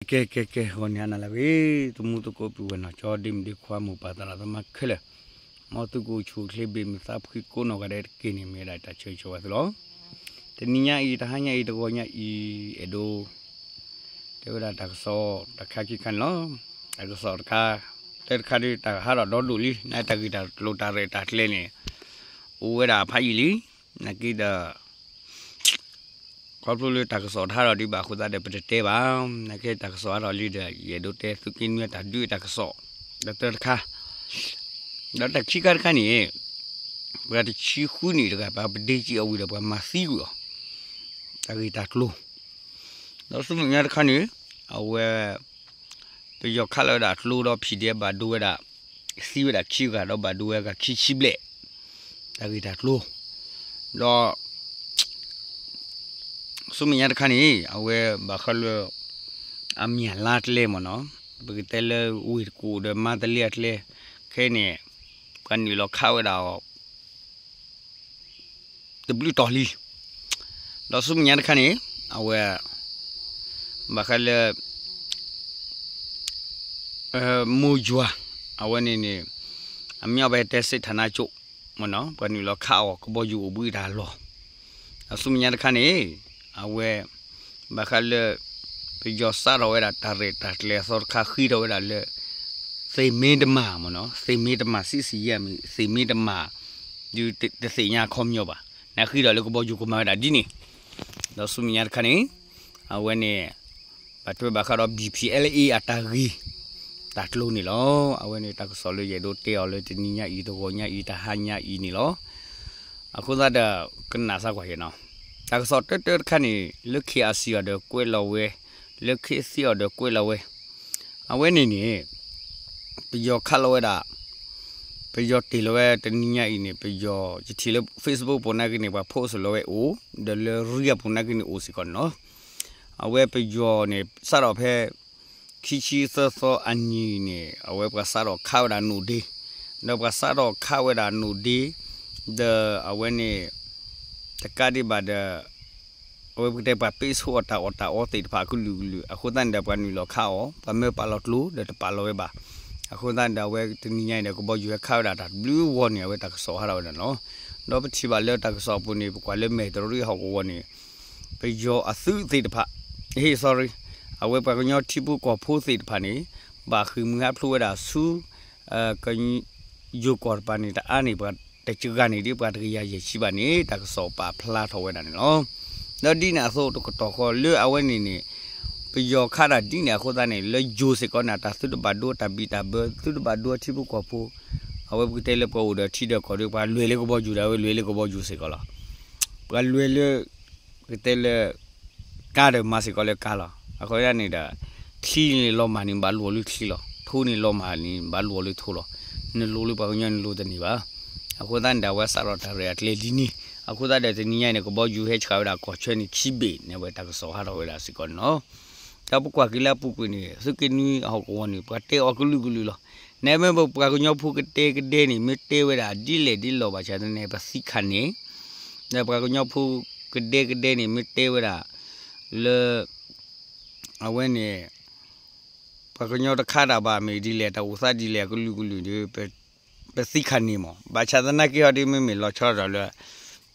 ကဲ ကဲ ကဲ ဂီၤန့ၣ် ဟါနၤလၢအဂ့ၤ, သမူသကိး ပုၢ်ဝဲၢ်နီၢ်ကၠီ ဒ့မုၣ်ဒ့ခွါ မိၢ်ပၢ်သရၣ်သမါခဲလၢာ်, မ်သုကအိၣ်ဆူၣ်အိၣ်ချ့ ဘ့ၣ်မုာ်သးဖှံကိးနီၢ်ဂၤဒဲးတက့ၢ်န့ၣ် မ့ၢ်ဝဲဒၣ်တၢ်ဆၢဂ့ၤဆၢဝါသုလီၤ. တနံၤညါအံၤ တဟါညါအံၤ တဂီၤညါအံၤ အဲၣ်ဒိး တဲဝဲဒၣ်တၢ်ကစီၣ်တခါခံခါန့ၣ်လီၤ. တၢ်ကစီၣ်တခါ တၢတခါဒီး တၢ်ဟးထီၣ်ဒီဒိၣ်လံ နာ်တၢ်ဂ့ၢ်တၢ်ကျိၤတၢ်ရဲၣ်တၢ်ကျဲၤန့ၣ် အိၣ်ဝဲဒၣ်ဖးယံာ်လံ. နာ်က့ဒီး ခီဖျိလၢတၢ်ကစီၣ်တဟးထီၣ်ဒံးဘၣ်အဃိသတးဒီး ပတတဲဘၣ်. နာ်က့တၢ်ကစီၣ်ဟးထီၣ်လံဒီး ယအဲၣ်ဒိးတဲသုးက့နွံအတၢ်ဒုးတၢ်ကစီၣ် ဒီးတၢတခါ, ဒီးတၢ်ခံခါတခါန့ၣ် ပှၤတဆံဃုနံၣ်တဂၤ ပှၤပဒ့ကံအီၤဝံၤဒီး ပှၤမၤသံကွံာ်အီၤ တၢ်ဂ့ၢ်တၢ်ကျိၤ ဒီးဆူမဲာ်ညါတခါန့ၣ် အဝဲ ပယီၤခးလီၤဝဲဒၣ်ကျိဒီး ဖံးဒဲးဘၣ်ဒိဝဲဒၣ် သံဝဲဒၣ်ခံဂၤ ဒီးဘၣ်ဒိဝဲဂၤခံဆံဘျဲၣ် တၢ်ဂ့ၢ်တၢ်ကျိၤ, ဒီး ဆူမဲာ်ညါတခါန့ၣ် အဝဲဘၣ်ဃးလၢ အမၠၣ်လါကျဲမ့ၢ်နီၤ, ပကတဲလၢဝ့ၢ်တကူၣ်ဒီးမါတလ့အကျဲ ခဲအံၤန့ၣ် ပှၤနုာ်လီၤခးဝဲဒၣ်အီၤ တဘျုးတီၤလံ. ဒီးဆူမဲာ်ညါတခါန့ၣ် အဝဲ ဘၣ်ဃးလၢ မိၢ်ယွၤ အဝဲန့ၣ်န့ၣ် အမ့ၢ်အီၤဘၣ်တဲစ့းထၣ်နါကၠိ မ့ၢ်နီၤ ပှၤနုာ်လီၤခးအီၤ ကဘီယူၤအိၣ်ဘှံးတၢ်လီၢ်. ဒီးဆူမဲာ်ညါတခါန့ၣ် အဝဲ ဘၣ်ဃးလၢ ပယီၤစးထီၣ်ဝဲဒၣ်တၢ်ရဲၣ်တၢ်ကျဲၤအသီတခါ ဃ့ထီၣ်ဝဲဒၣ်လၢ သ့ၣ်မ့တမၤမ့ၢ်နီၤ သ့ၣ်မ့တမၤ စံးစံးယဲၢ်မံၤ သ့ၣ်မ့တမၤ ဒုးတသ့ၣ်ညါအခီပညီဘၣ်. နဃ့ထီၣ်လၢကဘီယူၤကမၤဝဲဒၣ်ဒ်န့ၣ်, ဒီးဆူမဲာ်ညါတခါန့ၣ် အဝဲန့ၣ် ဘၣ်ထွဲဘၣ်ဃးဒီး ဘံၣ်ပံၣ်အဲလ်အ့ အတၢ်ဂ့ၢ် တၢ်ကျိၤန့ၣ်လီၤ. အဝဲန့ၣ်တၢ်ကစီၣ်လၢယအဲၣ်ဒိးတဲအီၤလၢတနံၤညါအံၤ တဂီၤညါအံၤ တဟါညါအံၤန့ၣ်လီၤ. အဃိသတးဒီး ကနၣ်စၢ်ကွၢ်ယဲနီၤ, တၢ်ကစီၣ်တၢတၢတခါန့ၣ် လၢ ခ့ၣ်အၣ်စံၣ် အီၤဒီးကွဲးလီၤဝဲ, လၢ ခ့ၣ်သ့ၣ် အီၤဒီးကွဲးလီၤဝဲ, အဝဲန့ၣ်န့ၣ် ပယီၤခးလီၤဝဲဒၣ် ပယီၤတ့ၢ်လီၤဝဲတနံၤညါအံၤန့ၣ် ပယီၤ ယထံၣ်လၢ Facebook ပူၤနာ်က့န့ၣ် ပှၤဖိးစၢၤလီၤဝဲအိၣ်, ဒီးလၢ ရံအပူၤနာ်က့န့ၣ် အိၣ်စ့ၢ်ကီးန့ၣ်လီၤ. အဝဲပယီၤန့ၣ် စးထီၣ်ဖဲ ခံဆံသၢသီအနံၤန့ၣ် အဝဲပှၤစးထီၣ်ခးဝဲဒၣ်နိၣ်ဒ့, ဒီးပှၤစးထီၣ်ခးဝဲဒၣ်နိၣ်ဒ့, ဒီးအဝဲန့ၣ် တကးဒံးဘၣ်ဒီး အဝဲပကတဲပှၤပ့းဆိအီၤတၢ်အီၣ်တၢ်အီသ့ၣ်တဖၣ်အကလုာ်ကလုာ် အဃိသတးန့ၣ်ဒီး ပှၤနုာ်လီၤခးအီၤ ပှၤမၢပာ်လီၤကျိၤဒီးတပာ်လီၤဝဲဘၣ်. အဃိသတးန့ၣ်ဒီး အဝဲတနံၤညါအံၤဒီး ကဘီယူၤဟဲခးဝဲဒၣ်တၢ်တဘျုးဂီၢ်န့ၣ် အဝဲတၢ်ကစီၣ်ဟးထီၣ်ဝဲဒၣ်န့ၣ်လီၤ. ဒီးပထံၣ်ဘၣ်လၢတၢ်ကစီၣ်အပူၤန့ၣ် ပကွၢ်လၢမဲာ်တရံးဟီၣ်ကဝီၤန့ၣ် ပယီၤအသုးသ့ၣ်တဖၣ်, ဟ့ၣ် sorry, အဝဲပှၤကညီထံဖိကီၢ်ဖိသ့ၣ်တဖၣ်န့ၣ် ဘၣ်ဃ့ၢ်မှံဟးဖျိးဝဲဒၣ်ဆူ ယိၤကီၢ်တပၤန့ၣ် တအါန့ၢ်ပှၤတစှၤဂၤန့ၣ် ဒ်ပှၤတကယၤယဲၢ်ဆံဘၣ်န့ၣ် တၢ်ကစီၣ်ပာ်ဖျါထီၣ်ဝဲဒၣ်န့ၣ်လီၤ. ဒီးဒ်န့ၣ်အသိးတကတီၢ်ဃီလၢအဝဲန့ၣ်န့ၣ် ပယီၤခးတၢ်ဒ်န့ၣ်အဃိသတးန့ၣ် လၢယိၤစ့ၢ်ကီးန့ၣ် တၢ်သုတဘၣ်ဒိတၢ်ဘံၣ်တၢ်ဘၢ သုတဘၣ်ဒိထံဖိကီၢ်ဖိ, အဝဲပကတဲလၢပှၤအိၣ်ဒီးထံဒီးကီၢ်ဒီး ပှၤလဲၤလၢကဘီယူၤဒီး အဝဲလဲၤလၢကဘီယူၤစ့ၢ်ကီးလီၤ. ပှၤလဲၤလၢ ပကတဲလၢ ကါဒီးမၤစ့ၢ်ကီးလၢကါလီၤ. အဃိသတးန့ၣ်ဒီး ချံန့ၣ်လီၤမၢ်န့ၣ် ဘၣ်လိၣ်အီၤလၢချံလီၤ. ထိန့ၣ်လီၤမၢ်န့ၣ် ဘၣ်လိၣ်အီၤလၢထိလီၤ. နလိၤလၢပှၤကညီနလိၤတန့ၢ်ဘၣ်. အဃိသတးန့ၣ်ဒီး အဝဲစးထီၣ်တၢ်ရဲၣ်အကျဲၤဒ်န့ၣ် အဃိသတးဒီးတနံၤညါအံၤန့ၣ် ကဘီယူၤဟဲဆှၣ်ဝဲဒၣ်ကီၢ်ဆၢန့ၣ်ခံဘ့ၣ်န့ၣ် အဝဲတၢ်ကစီၣ်ဟးထီၣ်ဝဲဒၣ်စ့ၢ်ကီးန့ၣ်လီၤ. ဒီးပကွၢ်က့ၤလၢအပူၤကွံာ်န့ၣ် သုးက့နွံအဟီၣ်ကဝီၤန့ၣ် ပှၤတဲအီၤကလုာ်ကလုာ်လီၤ. နဲမ့ၢ်ပပှၤကညီဖိကဒဲကဒဲန့ၣ် မ့ၢ်တဲဝဲဒၣ်ဒ်လဲၣ်ဒ်လဲၣ်ဘၣ်ဆၣ်သနာ်က့ ပသံခါန့ၣ် ဒီးပှၤကညီဖိကဒဲကဒဲန့ၣ် မ့ၢ်တဲဝဲဒၣ် လၢ အဝဲန့ၣ် ပှၤကညီတခါတၢ်ဘၣ်မ့ၢ်ဒ်လဲၣ် တၢ်အိၣ်သးဒ်လဲၣ် အကလုာ်ကလုာ်ဒီး ပသံခါန့ၣ်မး ဘၣ်ဆၣ်သနာ်က့ဟီဒ်မ့မ့ၢ်လီၤဆီဒၣ်တၢ်လၢ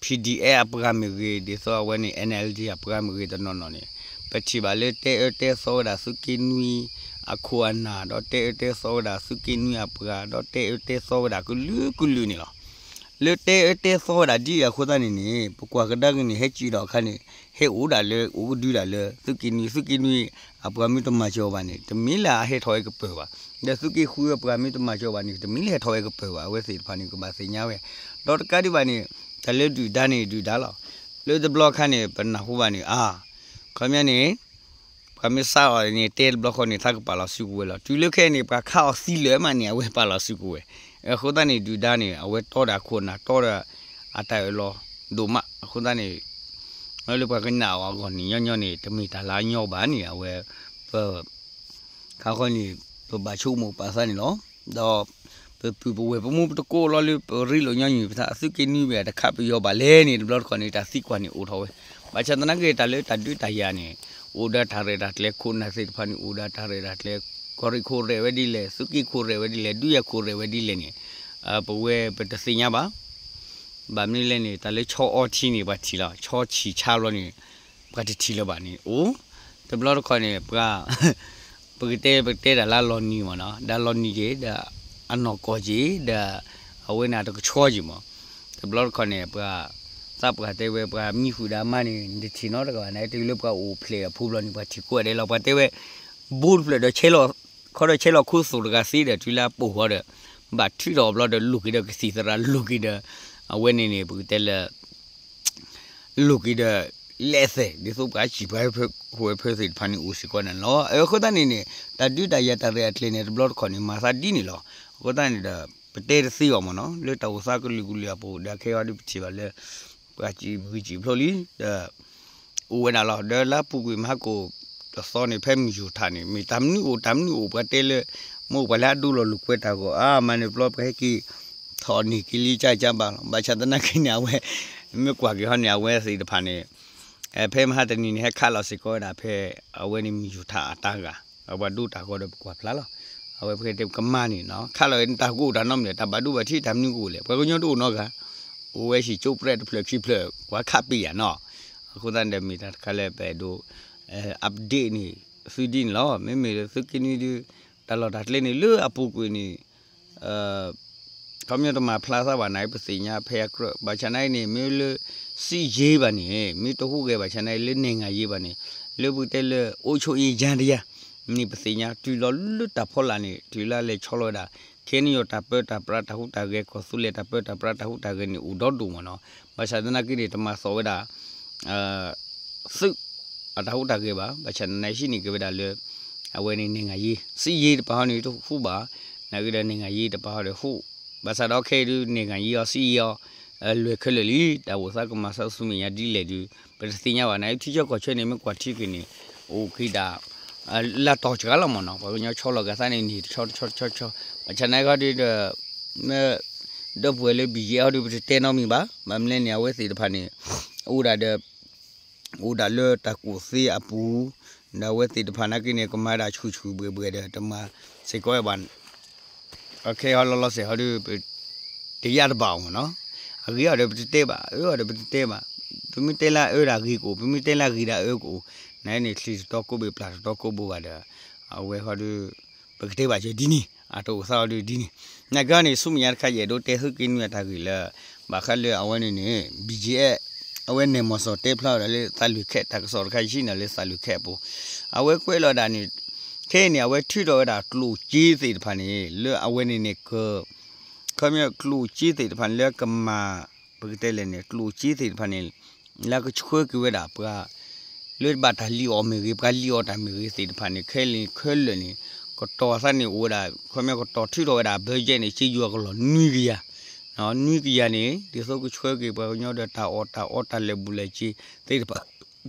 PDF အပှၤမ့ၢ်ဂ့ၤ ဒ်သိးအဝဲန့ၣ် NLD အပှၤမ့ၢ်ဂ့ၤတနီၤနီၤန့ၣ် ပထံၣ်ဘၣ်လၢတဲအၢတဲသီဝဲဒၣ်သုးက့နွံအခိၣ်အနၢ် ဒီးတဲအၢတဲသီဝဲဒၣ်သုးက့နွံအပှၤ ဒီးတဲအၢတဲသီဝဲဒၣ်ကလုာ်ကလုာ်န့ၣ်လီၤ. လၢတဲအၢတဲသီဝဲဒၣ်ဒ်အံၤအဃိသတးန့ၣ်န့ၣ် ပကွၢ်ကဒါက့ၤန့ၣ် ဟဲစံၣ်ဒီးအခါန့ၣ် ဟဲအိၣ်ဒၣ်လၢ အိၣ်ကဒုဒၣ်လၢ သုးက့နွံ သုးက့နွံ အပှၤမ့ၢ်တမၤစၢၤအီၤဘၣ်န့ၣ် တမ့ၢ်လၢအဟဲထီၣ်ဝဲကပၢၤဘၣ်. ဒီးသုးက့ဃုအပှၤမ့ၢ်တမၤစၢၤအီၤဘၣ်န့ၣ် တမ့ၢ်လၢဟဲထီၣ်ဝဲကပၢၤဘၣ်. အဝဲသ့ၣ်တဖၣ်န့ၣ် ကဘၣ်သ့ၣ်ညါဝဲ ဒီးတကးဒံးဘၣ်န့ၣ် တၢ်လၢဒုၣ်ဒါန့ၣ် ဒုၣ်ဒါလီၤ. လၢတဘျီခါန့ၣ် ပနၢ်ဟူဘၣ်န့ၣ် အါ ခီပညီန့ၣ် ပှၤမ့ၢ်စးအီၤန့ၣ် တဲတဘျီဃီန့ၣ် သးကပာ်လီၤစုကဝဲၤလီၤ. တုၤလၢခဲအံၤန့ၣ် ပှၤခးအီၤသံလၢာ်မးန့ၣ် အဝဲပာ်လီၤစုကဝဲၤ. အဃိသတးန့ၣ် ဒုၣ်ဒါန့ၣ် အဝဲတီဒီးအခိၣ်အနၢ် တီဒီးအတၢ်အၢၣ်လီၤဒိၣ်မး. အဃိသတးန့ၣ် လၢပှၤကနၣ်အီၤအဂီၢ်န့ၣ် ညီညီန့ၣ် တမ့ၢ်တၢ်လၢအညီဘၣ်န့ၣ် အဝဲ ပ ခါဃီန့ၣ် ပဘၣ်ဆိကမိၣ်ပာ်သးန့ၣ်လီၤ. ဒီး ပပုၢ်ပဝဲၢ်ပမူပတကိးလီၤလၢပရ့လိာ်ညီနုၢ်ပသး သုးက့နွံဘၣ်တခးပယီၤဘၣ်လဲၣ်န့ၣ် တဘျီတခီၣ်န့ၣ် တၢ်သံကွၢ်န့ၣ်အိၣ်ထီၣ်ဝဲ. ဘၣ်ဆၣ်သနာ်က့ တၢ်လၢတၢ်ဒုးတၢ်ယၤန့ၣ် အိၣ်ဒီးတၢ်ရဲၣ်တၢ်ကျဲၤ ခိၣ်နၢ်သ့ၣ်တဖၣ်န့ၣ် အိၣ်ဒီးတၢ်ရဲၣ်တၢ်ကျဲၤ ကီၢ်ရ့ၣ်ခိၣ်ရဲၣ်ဝဲဒ်လဲၣ် သုးက့ခိၣ်ရဲၣ်ဝဲဒ်လဲၣ် ဒုးယၤခိၣ်ရဲၣ်ဝဲဒ်လဲၣ်န့ၣ် ပဝဲပတသ့ၣ်ညါဘၣ်. ဘၣ်မနုၤလဲၣ်န့ၣ် တၢ်လၢဆီအီထံန့ၣ် ပှၤထံၣ်လီၤ ဆီဆံးဆါဘျီန့ၣ် ပှၤတထံၣ်လၢၤဘၣ်န့ၣ် အိၣ် တဘျီတခီၣ်န့ၣ် ပှၤ ပကတဲပကတဲတၢ်လၢလီၤနံၤမ့ၢ်နီၤ ဒီးလီၤနံၤက့ၤ ဒီးအနီၢ်ကီၢ်က့ၤ ဒီး အဝဲန့ၣ်တကဆှီက့ၤမး တဘျီတခီၣ်န့ၣ် ပှၤ သးပှၢ်တဲဝဲ ပှၤမံဃုာ်ဒီးအမါန့ၣ် နတထံၣ်နီတဂၤဘၣ် နတုၤလၢပှၤအိၣ်ဖျဲၣ်အဖိဘျီန့ၣ် ပှၤထံၣ်ကိးဂၤဒဲးလီၤ ပှၤတဲဝဲ ဘိတဖျၢၣ်ဒီး ခီဒီးဆဲးလီၤခိသိၣ်တဂၤသ့ဒီး တုၤလၢအပိာ်ဃီဒီး ဘၣ်ထုးထီၣ်အဘျီဒီး လိာ်က့ၤဒီးကသံၣ်သရၣ် လိာ်က့ၤဒီး အဝဲန့ၣ်န့ၣ် ပကတဲလၢ လိာ်က့ၤဒီး လဲၤသဲး ဒ်သိးပှၤစံၣ်ပှၤဟဲဖၢသ့ၣ်တဖၣ်န့ၣ် အိၣ်စ့ၢ်ကီးန့ၣ်လီၤ. အဃိသတးန့ၣ်န့ၣ် တၢ်ဒုးတၢ်ယၤတၢ်ရဲၣ်အကျဲၤန့ၣ် တဘျီတခီၣ်န့ၣ် မၤသးဒ်န့ၣ်လီၤ. အဃိသတးန့ၣ်ဒီး ပတဲတသ့အီၤမ့ၢ်နီၤ လၢတၢ်အိၣ်သးကလုာ်ကလုာ်အပူၤ ဒီးခဲအံၤဒုးပထံၣ်ဘၣ်လၢ ပှၤစံၣ်ဂံၢ်စံၣ်ဖျိလံ ဒီး အိၣ်ဝဲဒၣ်လီၤ. ဒီးလၢအပူၤကွံာ်မဟါကိၣ်တသီန့ၣ် ဖဲမုၢ်ယူၤထးန့ၣ် မ့ၢ်တၢ်မနုၤအိၣ် တၢ်မနုၤအိၣ် ပှၤတဲလၢ မ့ၢ်ပှၤလၢအဒိလီၤလိာ်ကွဲတၢ်ဂီၢ် အါမးန့ၣ်ဘျီ ပှၤဟဲက့ၤ ထီၣ်န့ၢ်က့ၤလံ ကၢ်ကၢ်ဘၣ်လီၤ. ဘၣ်ဆၣ်သနာ်က့န့ၣ် အဝဲ မ့ၢ်ကွၢ်က့ၤဟီန့ၣ် အဝဲသ့ၣ်တဖၣ်န့ၣ် ဖဲမဟါတနံၤန့ၣ် ဟဲခးလီၤစ့ၢ်ကီးဝဲဒၣ်ဖဲ အဝဲန့ၣ်မုၢ်ယူၤထးအတၢ်ဂၤ ပှၤဒိတၢ်ဂီၤဒီးပကွၢ်ဖျါလီၤ. အဝဲပကတဲပကမၤန့ၣ်နီၤ ခးလီၤဝဲတၢ်ကအိၣ်တၢ်နီတမံၤ တၢ်ဘၣ်ဒိဘၣ်ထံးတၢ်မနုၤကအိၣ်လဲၣ် ပှၤကညီတအိၣ်နီတဂၤ အိၣ်ဝဲဟံၣ်ကၠိပြဲးတဖျၢၣ်ခံဖျၢၣ် ကွၢ်ခးပ့ၢ်ယၤနီၤ. အဃိသတးဒီးမ့ၢ်တၢ်တခါလၢပအဲၣ်ဒိး update န့ၣ် သုဒ်န့ၣ်လီၤ. မ့မ့ၢ်သုးက့နွံဒုး တၢ်လီၢ်တၢ်ကျဲန့ၣ် လၢအပူၤကွံာ်န့ၣ် ခီပညီတမၤဖျါသးဘၣ်န့ၣ် ပသ့ၣ်ညါဖဲအကြၢး ဘၣ်ဆၣ်နာ်အံၤန့ၣ် မ့ၢ်လၢ စစ်ရေး ဘၣ်န့ၣ် မ့ၢ်တဟူးဂဲၤဘၣ်ဆၣ်နာ်အံၤ လၢ နိုင်ငံရေး ဘၣ်န့ၣ် လၢပကတဲလၢ အုပ်ချုပ်ရေးယန္တရား န့ၣ် ပသ့ၣ်ညါတုၤလီၤလၢတၢ်ဖီလာ်န့ၣ် တုၤလၢလဲၤဆီလီၤဝဲဒၣ် ခဲနံယီၤတၢ်ပၢတၢ်ပြးတၢ်ဟူးတၢ်ဂဲၤ ကီၢ်သူလ့ၤတၢ်ပၢတၢ်ပြးတၢ်ဟူးတၢ်ဂဲၤန့ၣ် အိၣ်ဒီဒိၣ်မးနီၤ. ဘၣ်ဆၣ်သနာ်က့န့ၣ် တမၤသိၣ်ဝဲဒၣ် သုး အတၢ်ဟူးတၢ်ဂဲၤဘၣ်. ဘၣ်ဆၣ်နာ်အံၤဟံးန့ၢ်က့ၤဝဲဒၣ်လၢ အဝဲန့ၣ် နိုင်ငံရေး စစ်ရေး တပၤဟီန့ၣ် တဟူးဘၣ်. နာ်က့ဒီး နိုင်ငံရေး တပၤဟီဒီးဟူး ဘၣ်ဆၣ်ဒီးခဲအံၤဒုး နိုင်ငံရေး အီၤ စစ်ရေး အီၤ လွဲၢ်ခဲလၢာ်လံ. တၢ်အိၣ်သးကမၤဆူမဲာ်ညါဒ်လဲၣ်ဒုး ပတသ့ၣ်ညါဘၣ်. နာ်အံၤထံဆၢကီၢ်ဆၢန့ၣ် မ့ၢ်ကွၢ်ထံက့ၤန့ၣ် အိၣ်က့ၤဒၣ် လၢတီၤစှၤလီၤမးနီၤ. ပှၤကညီဆီလီၤဂာ်သးန့ၣ် န့ၢ်တဆီတဆီတဆီ ဘၣ်ဆၣ်နာ်က့ဟီဒုးဒီး မ့ၢ် ဒီပုၢ်ဝဲၢ်လၢ ဘီၣ်ကၠ့အီၤ ဟီဒုး ပတတဲနီတမံၤဘၣ်. ဘၣ်မနုၤလဲၣ်န့ၣ် အဝဲသ့ၣ်တဖၣ်န့ၣ် အိၣ်ဒၣ်ဒီး အိၣ်ဒၣ်လၢတၢ်ကူၣ်သ့အပူၤ ဒီးအဝဲသ့ၣ်တဖၣ်နာ်က့န့ၣ် ကမၤဒၣ်ဆူၣ်ဆူၣ်ဘှဲၣ်ဘှဲၣ်ဒီး တမၤစ့ၢ်ကီးဘၣ်. ခဲအံၤလီၤလီၤဆဲးဟီဒုး တယၢ်တဘၣ်အီၤမးနီၤ. အဂ့ၤအီၤဒီးပတတဲဘၣ် အၢအီၤဒီးပတတဲဘၣ်. ပမ့ၢ်တဲလၢအအၢဒၣ်ဂ့ၤကအိၣ် ပမ့ၢ်တဲလၢအဂ့ၤဒၣ်အအၢကအိၣ် နာ်န့ၣ် ချံတတီကိးဘ့ၣ် ပျၢ်တတီကိးဘိဘၣ်ဒီး အဝဲဟီဒုး ပကတဲဘၣ်က့ၤဒ်န့ၣ် အတအိၣ်သးအီၤဒုးဒ်န့ၣ်. နာ်က့ဟီန့ၣ် ဆူမဲာ်ညါတခါ ယအဲၣ်ဒိးတဲသုးက့နွံအတၢ်ဂ့ၢ်လၢ ဘၣ်ဃးလၢအဝဲန့ၣ်န့ၣ် ဘီၣ်ကၠ့ အဝဲန့ၣ် မီၤစီၤတဲဖျါဝဲဒၣ်လၢသးလွံၢ်ခဲ တၢ်ကစီၣ်တခါ ယဟံးန့ၢ်လၢ သးလွံၢ်ခဲအပူၤ အဝဲကွဲးလီၤဒၣ်န့ၣ် ခဲအံၤန့ၣ် အဝဲထုးထီၣ်ဝဲဒၣ်ကျိၣ်စ့သ့ၣ်တဖၣ်န့ၣ် လၢအဝဲန့ၣ်န့ၣ်က ခီပညီကျိၣ်စ့သ့ၣ်တဖၣ်န့ၣ် လၢကမၤ ပကတဲလဲၣ်န့ၣ် ကျိၣ်စ့သ့ၣ်တဖၣ်န့ၣ် လၢကဆှၢက့ၤဝဲဒၣ်ပှၤ လၢဘၣ်တၢ်လံၣ်အီၣ်မ့ၢ်ဂ့ၤ ပှၤလံၣ်အီၣ်တၢ်မ့ၢ်ဂ့ၤသ့ၣ်တဖၣ်န့ၣ် ခဲလၢာ်ခဲလၢာ်န့ၣ် ကတီၤအသးန့ၣ်အိၣ်ဝဲဒၣ် ခီပညီကတီၤထုးထီၣ်ဝဲဒၣ် budget န့ၣ် စ့ယိၤအကလီၢ်နွံကယၤ နွံကယၤန့ၣ် ဒ်သိးကဆှၢက့ၤပှၤကညီဒီးတၢ်အီၣ်တၢ်အီတၢ်လဲၤဘူးလဲၤက့ၤ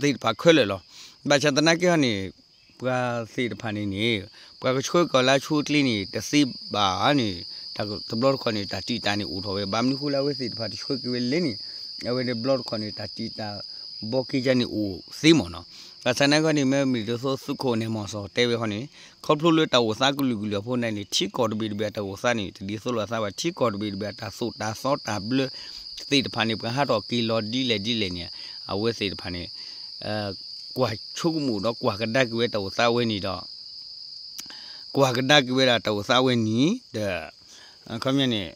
သ့ၣ်တဖၣ်ခဲလၢာ်လီၤ. ဘၣ်ဆၣ်သနာ်က့ဟီန့ၣ် ပှၤသ့ၣ်တဖၣ်န့ၣ်န့ၣ် ပှၤကဆှၢက့ၤအီၤလၢအဆိအချ့န့ၣ် တသ့ဘၣ်န့ၣ် တဘျီတခီၣ်န့ၣ် တၢ်တံာ်တာ်န့ၣ်အိၣ်ထီၣ်ဝဲ ဘၣ်မနုၤဃိလၢအဝဲသ့ၣ်တဖၣ်တဆှၢက့ၤဝဲလဲၣ်န့ၣ် အဝဲန့ၣ်တဘျီတခီၣ်န့ၣ် တၢ်တံာ်တာ်ဘီက့ၤကါန့ၣ်အိၣ်သ့မးနီၤ. ဘၣ်ဆၣ်သနာ်က့န့ၣ် မ့ၢ်မ့ၢ်ဒ်သိးသုးခိၣ်န့ၣ် မီၤစီၤတဲဝဲဃီန့ၣ် ခီဖျိလၢတၢ်အိၣ်သးကလုာ်ကလုာ်အဖီလာ်န့ၣ် ထံကီၢ်တဘ့ၣ်တဘ့ၣ်အတၢ်အိၣ်သးန့ၣ် တဒ်သိးလိာ်သးဘၣ် ထံကီၢ်တဘ့ၣ်တဘ့ၣ်အတၢ်သိၣ်တၢ်သီတၢ်ဘျၢသ့ၣ်တဖၣ်န့ၣ် ပှၤဟးထီၣ်က့ၤလီၤဒ်လဲၣ်ဒ်လဲၣ်န့ၣ် အဝဲသ့ၣ်တဖၣ်န့ၣ် ကွၢ်ဆိကမိၣ်ဒီးကွၢ်ကဒါက့ၤဝဲတၢ်အိၣ်သးဝဲန့ၣ်ဒီး ကွၢ်ကဒါက့ၤဝဲဒၣ်တၢ်အိၣ်သးဝဲန့ၣ် ဒီး ခီပညီန့ၣ်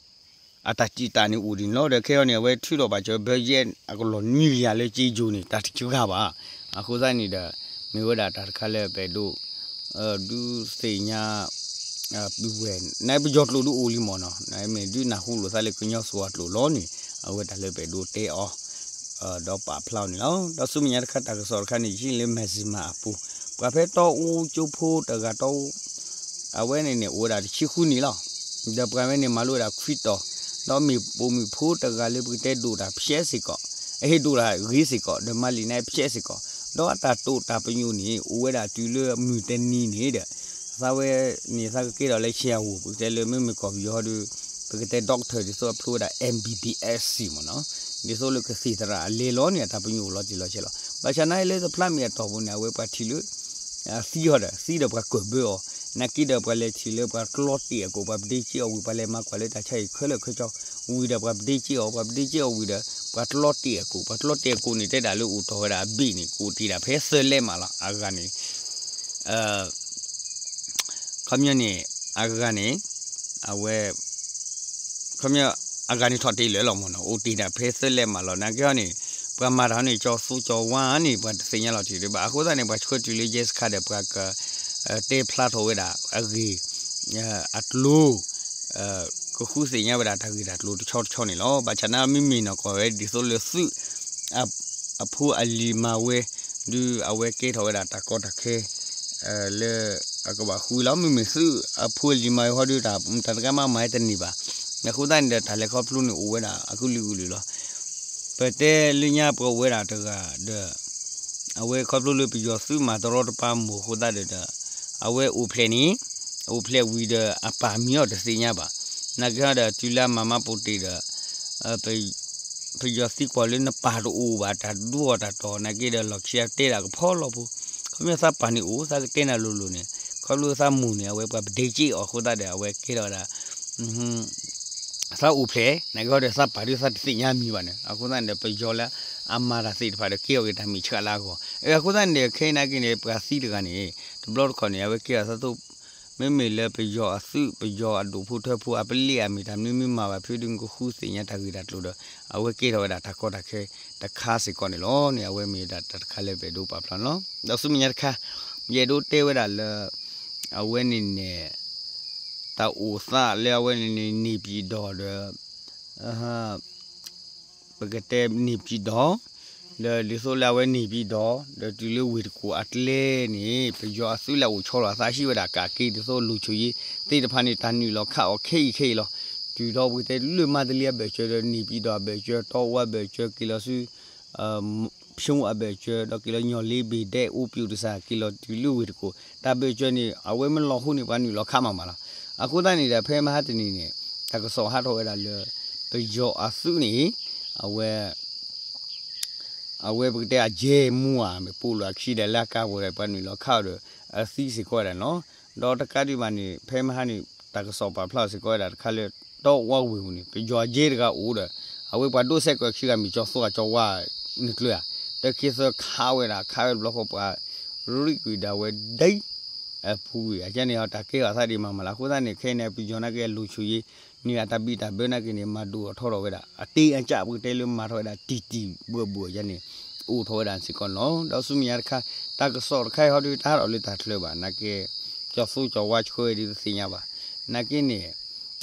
အတၢ်တံာ်တာ်န့ၣ်အိၣ်ဒံးန့ၣ်လီၤ. ဒီးခဲအံၤန့ၣ် အဝဲထုးထီၣ်ဘၣ်စၢၤ budget အကလီၢ်နွံကယၤလၢစ့ယိၤန့ၣ် တၢ်တစှၤဘၣ်. အဃိသတးန့ၣ်ဒီး မ့ၢ်ဝဲဒၣ်တၢ်တခါလၢပအဲၣ်ဒိး ဒုးသ့ၣ်ညါ ပုၢ်ဝဲၢ် နပယီၤကျိာ်ဒုးအိၣ်လံမးနီၤ နမ့ၢ်ဒုးနၢ်ဟူလိာ်သးလၢကညီစှီၤအကျိာ်လီၤန့ၣ် အဝဲတၢ်လၢပအဲၣ်ဒိးတဲအီၤ ဒီးပာ်ဖျါအီၤန့ၣ်လီၤ. ဒီးဆူမဲာ်ညါတခါတၢ်ကစီၣ်တခါန့ၣ် ယဟံးလၢ Myanmar အပူၤ ပှၤဖဲတီအူကၠိဖိတဂၤတီအူ အဝဲန့ၣ်န့ၣ် အိၣ်ဝဲဒၣ်တဆံဃုနံၣ်လီၤ. ဒီးပှၤဝဲန့ၣ်မၤလိဝဲဒၣ်ခွံတီၤ ဒီးမ့ၢ်ပိာ်မုၣ်ဖိတဂၤလၢပကတဲဒိၣ်တၢ်ဖျဲးစ့ၢ်ကီး အဟ့ၣ်ဒိၣ်တၢ်ဂ့ၤစ့ၢ်ကီး ဒီးမၤလံာ်န့ၣ်ဖျဲးစ့ၢ်ကီး ဒီးအတၢ်တိာ်တၢ်ပညိၣ်န့ၣ် အိၣ်ဝဲဒၣ်တုၤလၢမုၢ်တနံၤန့ၣ်ဒီး သးဝဲန့ၣ်သးကကဲထီၣ်လၢ ဆရာဝန် ပကတဲလၢမ့မ့ၢ်ကီၢ်ပယီၤဟီဒီး ပကတဲ doctor ဒ်သိးအဖျိဝဲဒၣ် M B B S မ့ၢ်နီၤ, ဒ်သိးလၢကသံၣ်သရၣ်အလဲလီၤန့ၣ် အတၢ်ပညိၣ်အိၣ်လီၤတံၢ်လီၤဆဲးလီၤ. ဘၣ်ဆၣ်နာ်လၢတဖျါမ့ၢ်အတီၢ်ပူၤန့ၣ် အဝဲပှၤထံၣ်လၢ သံဟီဒီး သံဒီးပှၤကၢၢ်ဘၢအီၤ, နာ်က့ဒီးပှၤလဲၤထံၣ်လၢပှၤတလီတ့ၢ်အကိာ် ပှၤပဒ့က့အီၤဝံၤ ပှၤလဲၤမၤကွၢ်လၢတၢ်ဆါဟံၣ်ခဲလၢာ်ခဲဆ့ ဝံၤဒီးပှၤပဒ့က့အီၤ ပှၤပဒ့က့အီၤဝံၤဒီး ပှၤတလီတ့ၢ်အကိာ် ပှၤတလီတ့ၢ်အကိာ်န့ၣ် တဲဒၣ်လၢအိၣ်တီၢ်ဝဲဒၣ်အဘ့ၣ်န့ၣ် ကအိၣ်တ့ၢ်ဒၣ်ဖဲသၢလဲးမးလီၤ. အဂၤန့ၣ် ခီပညီန့ၣ် အဂၤန့ၣ် အဝဲ ခီပညီ အဂၤန့ၣ်ထီၣ်တ့ၢ်လၢာ်လီၤမ့ၢ်နီၤ, အိၣ်တ့ၢ်ဒၣ်ဖဲသၢလဲးမးလီၤ. နာ်က့ဟီန့ၣ် ပှၤမၤတၢ်ဟီန့ၣ် ကၠီၤသူကၠီၤဝါန့ၣ် ပှၤတသ့ၣ်ညါလီၤတံၢ်ဒံးဘၣ်. အဃိသတးန့ၣ် ပှၤဆှၢတုၤလၢယဲစခါဒီး ပှၤက တဲဖျါထီၣ်ဝဲဒၣ်အဂ့ၢ် အကျိၤ ကဃုသ့ၣ်ညါဝဲဒၣ်တၢ်ဂ့ၢ်တၢ်ကျိၤတဆီတဆီန့ၣ်လီၤ. ဘၣ်ဆၣ်နာ်မ့မ့ၢ်နီၢ်ကီၢ်ဝဲဒ်သိးလၢသုး အဖိအလံၤမၤဝဲ ဒုးအဝဲကဲထီၣ်ဝဲဒၣ်တၢ်ကီတၢ်ခဲ လၢအကဘၣ်ဃုလီၤ. မ့မ့ၢ်သုးအဖိအလံၤမၤဝဲဟီဒုး တၢ်တဂၤမးမၤဝဲတန့ၢ်ဘၣ်. အဃိသတးန့ၣ်ဒီး တၢ်လဲၤခီဖျိန့ၣ်အိၣ်ဝဲဒၣ်အကလုာ်ကလုာ်လီၤ. ပတဲလၢညါပှၤအိၣ်ဝဲဒၣ်တဂၤဒီး အဝဲခီဖျိလၢပယီၤသုးမၤတရီတပါမ့ၢ်အဃိသတးဒီး အဝဲအိၣ်ဖျဲၣ်န့ၣ် အိၣ်ဖျဲၣ်ဝံၤဒီးအပၢ်မံၤအီၤတသ့ၣ်ညါဘၣ်. နာ်က့ဒီးတုၤလၢအမၤမၤပိာ်တ့ၢ်ဒီး ပယီၤသံကွၢ်လၢနပၢ်တအိၣ်ဘၣ် တၢ်ဒူအီၤတၢ်တီၤ နာ်က့ဒီးလီၢ်ခံအတဲဒၣ်ကဖီလီၤဖိ, ခီပညီသးပၢ်န့ၣ်အိၣ် သးကတဲနၤလိၤလိၤန့ၣ် ခီဖျိသးမိၢ်န့ၣ် အဝဲပှၤပဒ့က့အီၤအဃိသတးဒီး အဝဲကဲထီၣ်ဝဲဒၣ် သးအိၣ်ဖျဲၣ် နာ်က့ဒီးသးပၢ်ဒုးသးတသ့ၣ်ညါမံၤဘၣ်န့ၣ် အဃိသတးန့ၣ်ဒီး ပယီၤလၢအမၤတၢ်သ့ၣ်တဖၣ်ဒီးကဲထီၣ်က့ၤတၢ်မ့ၢ်ဆှးလၢအဂီၢ် အဃိသတးန့ၣ်ဒီး ခဲအံၤနာ်က့န့ၣ် ပှၤသံတဂၤန့ၣ် တဘျီတခီၣ်န့ၣ် အဝဲကဲထီၣ်သးသိး မ့မ့ၢ်လၢပယီၤအသုး ပယီၤအဒိၣ်ဖိထၢဖိအပလ့ၣ်အမ့ၢ်တၢ်မနုၤမ့ၢ်မၤဘၣ်ဖဲဒုးကဃုသ့ၣ်ညါတၢ်ဂ့ၢ်တၢ်ကျိၤဒီး အဝဲကဲထီၣ်ဝဲဒၣ်တၢ်ကီတၢ်ခဲတခါစ့ၢ်ကီးန့ၣ်လီၤန့ၣ် အဝဲမ့ၢ်ဒၣ်တၢ်တခါလၢပအဲၣ်ဒိးပာ်ဖျါန့ၣ်လီၤ. ဒီးဆူမဲာ်ညါတခါ ယအဲၣ်ဒိးတဲဝဲဒၣ်လၢ အဝဲန့ၣ်န့ၣ် တၢ်အိၣ်သးလၢအဝဲန့ၣ်န့ၣ် န့ၢ်ပံၤဒီးဒီး ပကတဲန့ၢ်ပံၤဒီး ဒီးဒ်သိးလၢအဝဲန့ၢ်ပံၤဒီး ဒီးတုၤလၢဝ့ၢ်တကူၣ်အကျဲန့ၣ် ပယီၤအသုးလၢအအိၣ်ဆီလီၤအသးဟံးဝဲဒၣ်ကးက့ၤဒ်သိးလိၤဆိယ့သ့ၣ်တဖၣ်န့ၣ် တၢ်နုာ်လီၤခးအီၤခဲအံၤခဲအံၤလီၤ. တုၤထီၣ်ပကတဲလၢမါတလ့အဘၢၣ်စၢၤဒီးန့ၢ်ပံၤဒီးအဘၢၣ်စၢၤ တီအူအဘၢၣ်စၢၤ က့ၤလီၤဆူ ဖၠိအဘၢၣ်စၢၤ ဒီးက့ၤလီၤညီၣ်လ့ဘ့ၣ်ဒဲအိပျိးတစၢ် က့ၤလီၤတုၤလၢဝ့ၢ်တကူၣ် တၢ်ဘၢၣ်စၢၤန့ၣ် အဝဲမ့ၢ်လီၤဃိန့ၣ် ပှၤနုာ်လီၤခးမးမးလီၤ. အဃိသတးန့ၣ်ဒီး ဖဲမဟါတနံၤန့ၣ် တၢ်ကစီၣ်ဟးထီၣ်ဝဲဒၣ်လၢ ပယီၤအသုးန့ၣ် အဝဲ အဝဲပကတဲအကဲမူဧါ မ့ၢ်ပိာ်လိာ်အခံဒီးလၢအကါပူၤဒီး ပှၤနုာ်လီၤခးအီၤဒီး အသံစ့ၢ်ကီးဝဲဒၣ်န့ၣ်လီၤ. ဒီးတကးဒံးဘၣ်န့ၣ် ဖဲမဟါန့ၣ် တၢ်ကစီၣ်ပာ်ဖျါစ့ၢ်ကီးဝဲဒၣ်တခါလၢ တီဝါဝ့ၢ်ပူၤန့ၣ် ပယီၤအကဲတဂၤအိၣ်ဒီး အဝဲပှၤဒိးစဲးကွၢ်ခံဂၤမ့ၢ်ကၠီၤသူအကၠီၤဝါ နကျၢၤဧါ တခ့သၢခးဝဲဒၣ် ခးဝဲတဘျီဃီပှၤ ရံၣ်ကွံာ်ဒၣ်ဝဲဒၣ် အပူၤကွံာ် အကဲန့ၣ် တၢ်ကဲထီၣ်အသးဒံးမးမးလီၤ. အဃိသတးန့ၣ် ခဲအံၤန့ၣ် ပယီၤနာ်က့အလိၤဆိယ့ န့ၣ်အတၢ်ဘံၣ်တၢ်ဘၢနာ်က့န့ၣ် မၤဒိၣ်ထီၣ်ထီထီၣ်ဝဲဒၣ် အတ့အကၠၢ်ပကတဲလၢမၤထီၣ်ဝဲဒၣ်တံၢ်တံၢ်ဘှဲၣ်ဘှဲၣ်အကဲန့ၣ် အိၣ်ထီၣ်ဝဲဒၣ်စ့ၢ်ကီးန့ၣ်လီၤ. ဒီးဆူမဲာ်ညါတခါ တၢ်ကစီၣ်တခါအံၤဟီဒုး တၢ်ဟးထီၣ်လၢတၢ်ချၢဘၣ် နာ်က့ ကၠီၤသူကၠီၤဝါဆှၢဝဲဒ်တသ့ၣ်ညါဘၣ် နာ်က့န့ၣ်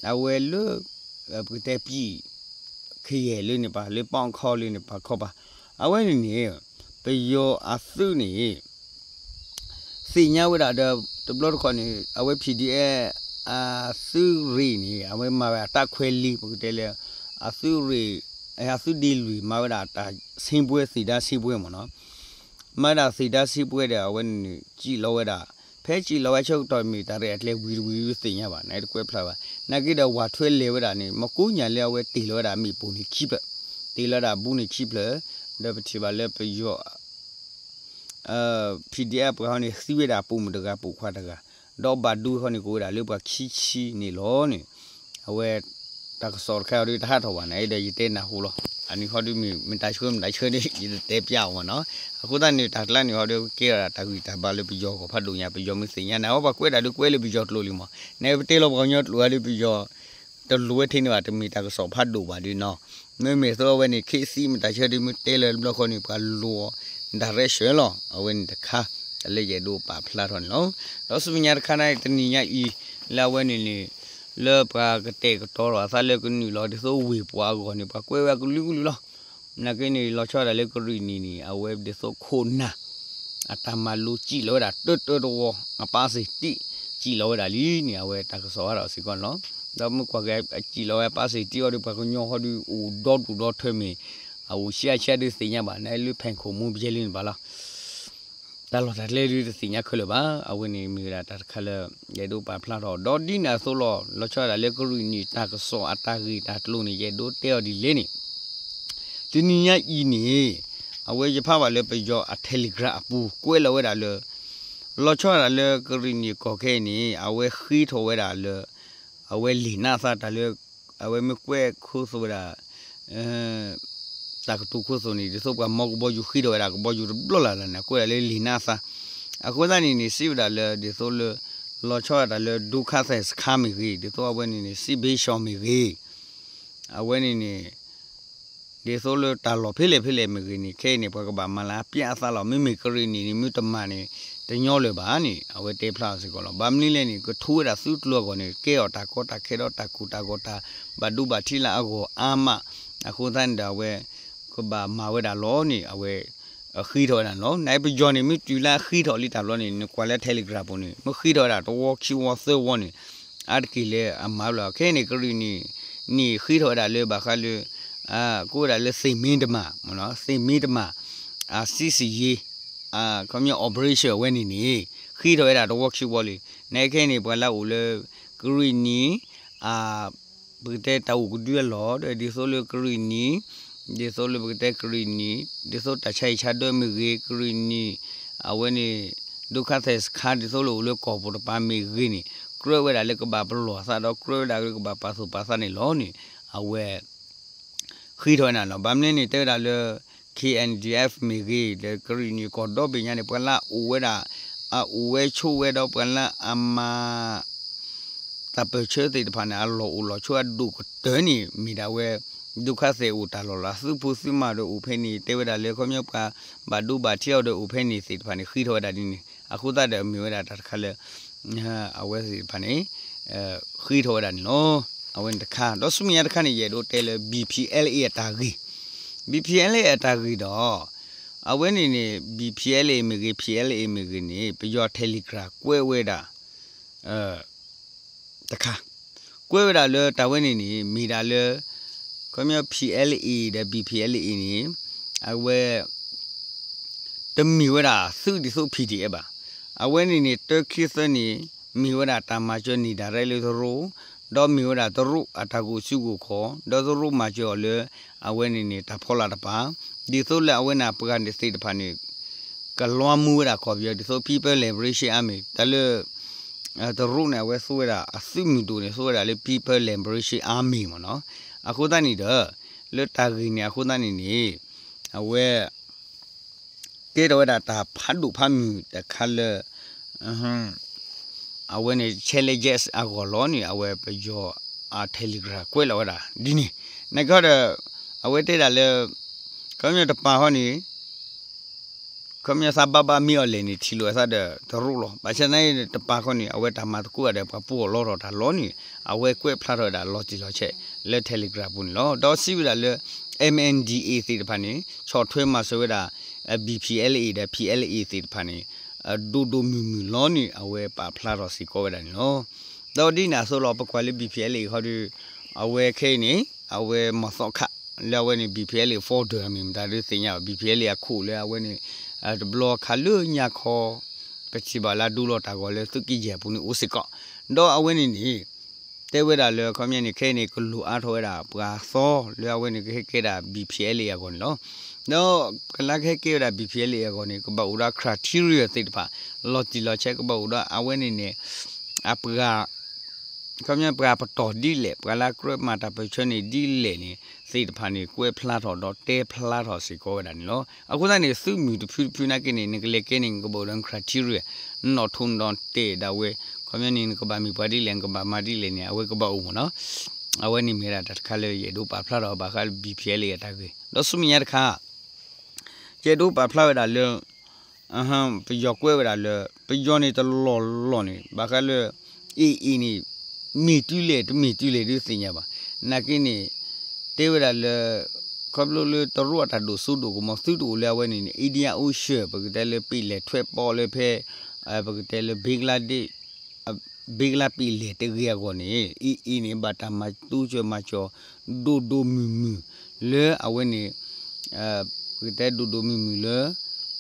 အဝဲလၢ ပကတဲပံၣ် ခယဲၢ်လၢန့ၣ်ပၤ လၢပီၣ်ခီလၢန့ၣ်ပၤခီပၤ အဝဲန့ၣ်န့ၣ် ပယီၤအသုးန့ၣ် သ့ၣ်ညါဝဲဒၣ်ဒီး တဘျီတခီၣ်န့ၣ် အဝဲ P D F အသုးရ့ၣ်န့ၣ် အဝဲမၤဝဲအတၢ်ခွဲးလံ ပကတဲလၢ အသုးရ့ၣ် အသုးဒ့လွံၢ် မၤဝဲဒၣ်တၢ်ဆ့ပွဲ သ့ၣ်ဒါဆ့ပွဲမ့ၢ်နီၤ မၤဝဲဒၣ်သ့ၣ်ဒါဆ့ပွဲဒီး အဝဲန့ၣ် စံၣ်လီၤဝဲဒၣ် ဖဲစံၣ်လီၤဝဲဆၢကတီၢ်မ့ၢ်တၢ်ရဲၣ်အကျဲဝံၤတဝံၤတသ့ၣ်ညါဘၣ် နတကွဲးဖျါဘၣ် နာ်က့ဒီးဝၤထွဲလဲၤဝဲဒၣ်န့ၣ် မကိညၣ်လၢအဝဲတ့ၢ်လီၤဝဲဒၣ်မ့ၣ်ပိၢ်န့ၣ်ခံဖျၢၣ် တ့ၢ်လီၤဒၣ်အဘူးန့ၣ်ခံဖျၢၣ် ဒီးပထံၣ်ဘၣ်လၢပယီၤ P D F ပှၤဟီန့ၣ် သံဝဲဒၣ်ပိာ်မုၣ်တဂၤပိာ်ခွါတဂၤ ဒီးဘၣ်ဒိဟီန့ၣ်ကအိၣ်ဝဲဒၣ်လၢပှၤခံဆံန့ၣ်လီၤန့ၣ် အဝဲ တၢ်ကစီၣ်တခါအံၤဒီးတဟးထီၣ်ဘၣ်န့ၣ်ဒီး ယတဲနၢ်ဟူလီၤ. အန့ၣ်ဟီဒုးမ့ၢ်မ့ၢ်တၢ်ဆှၢမ့ၢ်တၢ်ဆှၢဒီး ယတတဲပျးအီၤမ့ၢ်နီၤ. အဃိသတးန့ၣ် တၢ်ကျါန့ၣ်ဟီဒုးကဲထီၣ်ဒၣ်တၢ်ဂံၢ်တၢ်ဘါလၢပယီၤဂီၢ်ဖးဒိၣ်ညါ ပယီၤမ့ၢ်သ့ၣ်ညါန့ၣ် အဝဲပှၤကွဲးဒၣ်ဒုးကွဲးလၢပယီၤကျိာ်လံမ့ၢ် နပတဲလီၤပှၤကညီကျိာ်ဧါဒုးပယီၤ တလိၣ်ဝဲထဲန့ၣ်ဘၣ် တမ့ၢ်တၢ်ကစီၣ်ဖးဒိၣ်ဘၣ်ဒုးနီၤ. မ့မ့ၢ်သိးအဝဲန့ၣ် ခ့သံမ့ၢ်တၢ်ဆှၢဒုးမ့ၢ်တဲလၢတဘျီဃီန့ၣ် ပှၤလိၤအီၤ direction လီၤ. အဝဲန့ၣ်တခါ တၢ်လၢယအဲၣ်ဒိးပာ်ဖျါထီၣ်န့ၣ်လီၤ. ဒီးဆူမဲာ်ညါတခါန့ၣ် တနံၤညါအံၤ လၢအဝဲန့ၣ်န့ၣ် လၢပှၤကတဲာ်ကတီၤလီၤအသးလၢကနုာ်လီၤဒ်သိးဝ့ၢ်ပှၤအဂီၢ်န့ၣ် ပှၤကွဲးဝဲအကလုာ်ကလုာ်လီၤ. နာ်က့န့ၣ် လီၤဆီဒၣ်လၢကရံၣ်နံၣ်န့ၣ် အဝဲဒ်သိးခိၣ်နၢ် အတၢ်မၤလိစံၣ်လီၤဝဲဒၣ်တၢတၢတဝီ အပၢ်စ့ၢ်တံၢ် စံၣ်လီၤဝဲဒၣ်လံန့ၣ် အဝဲတၢ်ကစီၣ်ဟးထီၣ်စ့ၢ်ကီးန့ၣ်လီၤ. ဒီးမ့ၢ်ကွၢ်က့ၤအစံၣ်လီၤဝဲအပၢ်စ့ၢ်တံၢ်အီၤဒီး ပှၤကညီဟီဒုးအိၣ်ဒီဒူၣ်ဒီထၢမ့ၢ် အအိၣ်ဆံးအါဆံးအါဒုးသ့ၣ်ညါဘၣ် နလၢဖဲၣ်ခိၣ်မူပယဲလံန့ၣ်ဘၣ်လီၤ. တၢ်လီၢ်တၢ်ကျဲဒုးတသ့ၣ်ညါခဲလၢာ်ဘၣ်. အဝဲန့ၣ်မ့ၢ်ဝဲဒၣ်တၢ်တခါလၢ ယအဲၣ်ဒိးပာ်ဖျါထီၣ် ဒီးဒ်န့ၣ်အသိးလီၤ. လီၤဆီဒၣ်တၢ်လၢကရံၣ်နံၣ်တၢ်ကစီၣ်အတၢ်ဂ့ၢ်တၢ်ကျိၤန့ၣ် ယအဲၣ်ဒိးတဲအီၤဒ်လဲၣ်န့ၣ် တနံၤညါအံၤန့ၣ် အဝဲယဖးဘၣ်လၢပယီၤအ Telegram အပူၤ ကွဲးလီၤဝဲဒၣ်လၢ လီၤဆီဒၣ်တၢ်လၢကရံၣ်နံၣ်ကီၢ်ခဲအံၤန့ၣ် အဝဲဃ့ထီၣ်ဝဲဒၣ်လၢ အဝဲလံာ်နါအသးတၢ်လၢ အဝဲမ့ၢ်ကွဲးခိၣ်သိးဝဲဒၣ် တၢ်ကတိၤခိၣ်သိးန့ၣ် ဒ်သိးပှၤမီကဘီယူၤဃ့ထီၣ်ဝဲဒၣ်ကဘီယူၤတဘျီလၢ်လၢ်န့ၣ် ကွဲးဒၣ်လၢလံာ်နါအသး. အဃိသတးန့ၣ်န့ၣ် စံးဝဲဒၣ်လၢ ဒ်သိးလၢ လီၤဆီဒၣ်တၢ်လၢ ဒုက္ခသည်စခန်း မ့ၢ်ဂ့ၤ, ဒ်သိးအဝဲန့ၣ်န့ၣ် စစ်ဘေးရှောင် မ့ၢ်ဂ့ၤ, အဝဲန့ၣ်န့ၣ် ဒ်သိးလၢတၢ်လီၢ်ဖဲလဲၣ်ဖဲလဲၣ်မ့ၢ်ဂ့ၤန့ၣ် ခဲအံၤန့ၣ် ပှၤကဘၣ်မၤလၢအပျဲအသးလီၤ. မ့မ့ၢ်ကရံၣ်နံၣ်န့ၣ် မ့ၢ်တမၤန့ၣ် တညီလၢၤဘၣ်န့ၣ် အဝဲတဲဖျါစ့ၢ်ကီးလီၤ. ဘၣ်မနုၤလဲၣ်န့ၣ် ကထိဝဲဒၣ်သုးကျိၤအဂီၢ်န့ၣ် ကဲအီၤတၢ်ကီတၢ်ခဲဒီးတၢ်ကူၣ်တၢ်ဂီၤတၢ်ဘၣ်ဒိဘၣ်ထံးလၢအဂီၢ်အါမး, အဃိသတးန့ၣ်ဒီးအဝဲ ကဘၣ်မၤဝဲဒၣ်လီၤန့ၣ် အဝဲ ဃ့ထီၣ်ဝဲဒၣ်န့ၣ်လီၤ. နပယီၤန့ၣ် မ့ၢ်တုၤလၢအဃ့ထီၣ်လံတၢ်ဘျီန့ၣ် နကွၢ်လၢ Telegram ပူၤန့ၣ် မ့ၢ်ဃ့ထီၣ်ဝဲဒၣ်တဝီခံဝီသၢဝီန့ၣ် အါတက့ၢ်လၢအမၤလီၤ. ခဲအံၤန့ၣ် ကရံၣ်နံၣ်န့ၣ် ဃ့ထီၣ်ဝဲဒၣ်လၢဘၣ်ဃးလၢ ကိးဝဲဒၣ်လၢသ့ၣ်မ့တမၤ, သ့ၣ်မ့တမၤ အစံစယ့ ခီပညီ operation အဝဲန့ၣ်န့ၣ် ဃ့ထီၣ်ဝဲဒၣ်တဝီခံဝီလံ. နခဲအံၤန့ၣ် ပှၤလၢအအိၣ်လၢ ကရံၣ်နံၣ် ပကတဲတၢ်အိၣ်ကဒုအလီၢ်ဒီး ဒ်သိးလၢကရံၣ်နံၣ်, ဒ်သိးလၢပကတဲကရံၣ်နံၣ် ဒ်သိးတၢ်ဆါဟံၣ်ဆါဒၢမ့ၢ်ဂ့ၤ, ကရံၣ်နံၣ် အဝဲန့ၣ် ဒုက္ခသည်စခန်း ဒ်သိးလၢအိၣ်လၢကီၢ်ပူၤတပၤမ့ၢ်ဂ့ၤန့ၣ် ကြၢးဝဲဒၣ်လၢကဘၣ်ပလီၢ်အသးဒီး ကြၢးဝဲဒၣ်လၢကဘၣ်ပာ်သူၣ်ပာ်သးန့ၣ်လီၤန့ၣ် အဝဲ ဃ့ထီၣ်ဝဲဒၣ်န့ၣ်လီၤ. ဘၣ်မနုၤန့ၣ် တဲဝဲဒၣ်လၢ K N D F မ့ၢ်ဂ့ၤ ဒီးကရံၣ်နံၣ်ကီၢ်ဒီဘ့ၣ်ညါန့ၣ် ပှၤလၢအအိၣ်ဝဲဒၣ် အအိၣ်ဝဲဆိးဝဲဒီးပှၤလၢအမၤ တၢ်ပၢၢ်ဆၢသ့ၣ်တဖၣ်န့ၣ် အလီၢ်အိၣ်လီၢ်ဆိးအဒိၣ်ကတၢၢ်န့ၣ် မ့ၢ်ဒၣ်ဝဲ ဒုက္ခသည်အိၣ်တၢ်လီၢ်လီၤ. သုးဖိသုးမၤဒီးအိၣ်ဖဲန့ၣ် တဲဝဲဒၣ်လၢ ခီပညီပှၤ ဘၣ်ဒိဘၣ်ထံးအီၤဒီးအိၣ်ဖဲန့ၣ်သ့ၣ်တဖၣ်န့ၣ် ဃ့ထီၣ်ဝဲဒၣ်ဒ်န့ၣ် အဃိသတးဒီးမ့ၢ်ဝဲဒၣ်တၢ်တခါလၢ အဝဲသ့ၣ်တဖၣ်န့ၣ် ဃ့ထီၣ်ဝဲဒၣ်န့ၣ်လီၤ. အဝဲန့ၣ်တခါ ဒီးဆူမဲာ်ညါတခါန့ၣ် ယအဲၣ်ဒိးတဲလၢ B P L A အတၢ်ဂ့ၢ်, B P L A အတၢ်ဂ့ၢ်ဒီး အဝဲန့ၣ်န့ၣ် B P L A မ့ၢ်ဂ့ၤ P L A မ့ၢ်ဂ့ၤန့ၣ် ပယီၤ Telegram ကွဲးဝဲဒၣ် တခါ ကွဲးဝဲဒၣ်လၢတၢ်ဝဲန့ၣ်န့ၣ် မ့ၢ်ဒၣ်လၢ ခီပညီ P L A ဒီး B P L A န့ၣ် အဝဲ တမ့ၢ်ဝဲဒၣ်သုးဒ်သိး P D F ဘၣ်. အဝဲန့ၣ်န့ၣ် တၢခံသၢန့ၣ် မ့ၢ်ဝဲဒၣ်တၢ်မၤစၢၤန့ၢ်ဒၣ်ရဲလၢတရူး, ဒီးမ့ၢ်ဝဲဒၣ်တရူးအတၢ်ဂိၢ်စုဂိၢ်ခီၣ်, ဒီးတရူးမၤစၢၤအီၤလၢ အဝဲန့ၣ်န့ၣ် တၢ်ဖီလာ်တပၤ, ဒ်သိးလၢအဝဲန့ၣ်ပှၤန့ၣ်သ့ၣ်တဖၣ်န့ၣ် ကလွါမူဝဲဒၣ်ကီၢ်ပယီၤ ဒ်သိး People Liberation Army တၢ်လၢ တရူးန့ၣ် အဝဲသူဝဲဒၣ်အသုးမုၢ်ဒိၣ်န့ၣ် သူဝဲဒၣ်လၢ People Liberation Army မ့ၢ်နီၤ. အဃိသတးန့ၣ်ဒီး လၢတၢ်ဂ့ၢ်န့ၣ်အဃိသတးန့ၣ်န့ၣ် အဝဲ ကဲထီၣ်ဝဲဒၣ်တၢ်ဖးဒိၣ်ဖးမုၢ်တခါလၢ အဝဲန့ၣ် challenges အဂီၢ်လီၤန့ၣ် အဝဲပယီၤအ Telegram ကွဲးလီၤဝဲဒၣ်ဒ်န့ၣ် နကီဒီး အဝဲတဲဒၣ်လၢ ခီပညီတပၤဃီန့ၣ် ခီပညီသးဘၣ်ဘၣ်မ့ၢ်အီၤလဲၣ်န့ၣ် ထံၣ်လိာ်အသးဒီးတရူးလီၤ. ဘၣ်ဆၣ်သနာ်က့တပၤဃီန့ၣ် အဝဲတၢ်မၤသကိးတၢ်ဒီးပှၤပူၤအီၤလီထီၣ်တၢ်လီၤန့ၣ် အဝဲကွဲးဖျါထီၣ်ဝဲဒၣ်လီၤတံၢ်လီၤဆဲးလၢ Telegram ပူၤန့ၣ်လီၤ. ဒီးစံးဝဲဒၣ်လၢ M N D A သ့ၣ်တဖၣ်န့ၣ် ဆီၣ်ထွဲမၤစၢၤဝဲဒၣ် B P L A ဒီး P L A သ့ၣ်တဖၣ်န့ၣ် ဒိၣ်ဒိၣ်မုၢ်မုၢ်လီၤန့ၣ် အဝဲပာ်ဖျါထီၣ်စ့ၢ်ကီးဝဲဒၣ်န့ၣ်လီၤ. ဒီးဒ်န့ၣ်အသိးလီၤ ပကွၢ်လၢ B P L A ခီဒီး အဝဲခဲအံၤန့ၣ် အဝဲမီၢ်သီခး လၢအဝဲန့ၣ် B P L A folder မ့ၢ်မတၤဒုးသ့ၣ်ညါဘၣ် B P L A အခိၣ်လၢအဝဲန့ၣ် တဘျီခါလၢညါခီ ပထံၣ်ဘၣ်လၢအဒိလီၤတၢ်ဂီၤလၢသုးက့ယဲၢ်ပူၤန့ၣ်အိၣ်စ့ၢ်ကီး ဒီးအဝဲန့ၣ်န့ၣ် တဲဝဲဒၣ်လၢ ခီပညီန့ၣ် ခဲအံၤန့ၣ် ကလိၣ်အါထီၣ်ဝဲဒၣ်ပှၤသီလၢအဝဲန့ၣ်ကဟဲကဲဒၣ် B P L A အဂီၢ်န့ၣ်လီၤ. ဒီးပှၤလၢကဟဲကဲဝဲဒၣ် B P L A အဂီၢ်န့ၣ် ကဘၣ်အိၣ်ဒီး criteria သ့ၣ်တဖၣ် လီၤတံၢ်လီၤဆဲး ကဘၣ်အိၣ်ဒီးအဝဲန့ၣ်န့ၣ် အပှၤ ခီပညီပှၤပတီၢ်ဒ်လဲၣ် ပှၤလၢကြၢးမၤတၢ်ပၢၢ်ဆၢန့ၣ်ဒ်လဲၣ်န့ၣ် သ့ၣ်တဖၣ်န့ၣ် ကွဲးဖျါထီၣ်ဒီးတဲဖျါထီၣ်စ့ၢ်ကီးဝဲဒၣ်န့ၣ်လီၤ. အဃိသတးန့ၣ် သုးမုၢ်တဖုတဖုနာ်က့န့ၣ် နကလဲၤကဲန့ၣ် နကဘၣ်အိၣ်ဒီး criteria နီၣ်ထိးနီၣ်တဲာ်ဒၣ်ဝဲ ခီပညီန့ၣ် နကဘၣ်မ့ၢ်ပှၤဒ်လဲၣ် နကဘၣ်မၤဒ်လဲၣ်န့ၣ် အဝဲကဘၣ်အိၣ်မ့ၢ်နီၤ. အဝဲန့ၣ်မ့ၢ်ဒၣ်တၢ်တခါလၢယအဲၣ်ဒိးပာ်ဖျါထီၣ်ဘၣ်ဃးလၢ B P L A အတၢ်ဂ့ၢ် ဒီးဆူမဲာ်ညါတခါ ယအဲၣ်ဒိးပာ်ဖျါဝဲဒၣ်လၢ ပယီၤကွဲးဝဲဒၣ်လၢ ပယီၤန့ၣ်တလီၢ်လီၢ်န့ၣ် ဘၣ်ဃးလၢ A A န့ၣ် မ့ၢ်တုၤလဲၣ်တမ့ၢ်တုၤလဲၣ်ဒုးသ့ၣ်ညါဘၣ်. နာ်က့န့ၣ် တဲဝဲဒၣ်လၢ ခီဖျိလၢတရူးအတၢ်ဒိၣ်စိဒိၣ်ကမီၤ သုတအိၣ်လၢအဝဲန့ၣ်န့ၣ် Indian Ocean ပကတဲလၢပ့ၣ်လဲၣ်ထွဲပီလၢဖဲ ပကတဲလၢ Bangladesh ဘ့ကလါပ့ၣ်လဲၣ်တဂ့ၤအဂီၢ်န့ၣ် A A န့ၣ် ဘၣ်တၢ်မၤတိစၢၤမၤစီၤ ဒိၣ်ဒိၣ်မုၢ်မုၢ်လၢအဝဲန့ၣ် ပကတဲဒိၣ်ဒိၣ်မုၢ်မုၢ်လၢ